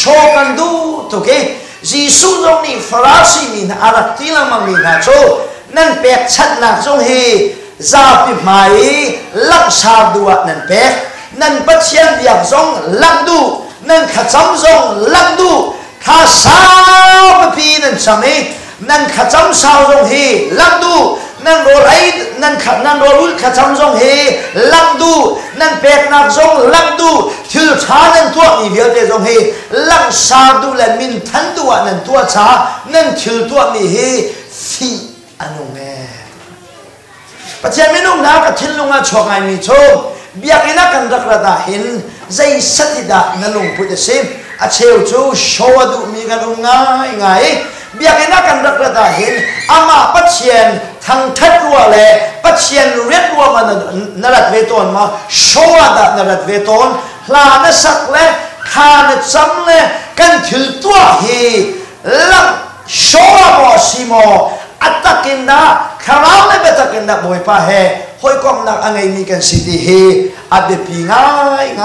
Show kan duh tuk i Jesuh zong nih Farasi mi hna a rak ti lengmang mi hna cu nan pekchanhnak zong hi zapi hmai i langhsar duh ah nan pek, nan Pathian biak zong langh duh, nan thlacam zong langh duh, thla saupipi nan cam i nan thlacam sau zong hi langh duh, nan rawl ei nan nan rawl ulh thlacam zong hi langh duh, nan peknak zong langh duh, thil ṭha nan tuahmi vialte zong hi langhsar duh le minthan duh ah nan tuah caah nan thil tuahmi hi fih a nung ee. Pathian minung hna, ka thinlung ah chuak ngaimi cu biakinn ah kan rak rat ah hin zei sat hi dah na lungput a si? A cheu cu show a duhmi kan um ngaingai. Biakinn ah kan rak rat ah hin amah Pathian thangthat rua le Pathian riat rua ma na rat ve tawn ma, show ah dah na rat ve tawn? Hla na sak le thla na cam le kan thil tuah hi lang show ah maw a si maw, a tak in dah, thlarau le biatak in dah Bawipa he hawikomhnak a ngeimi kan si ti hi a biapi ngaingai.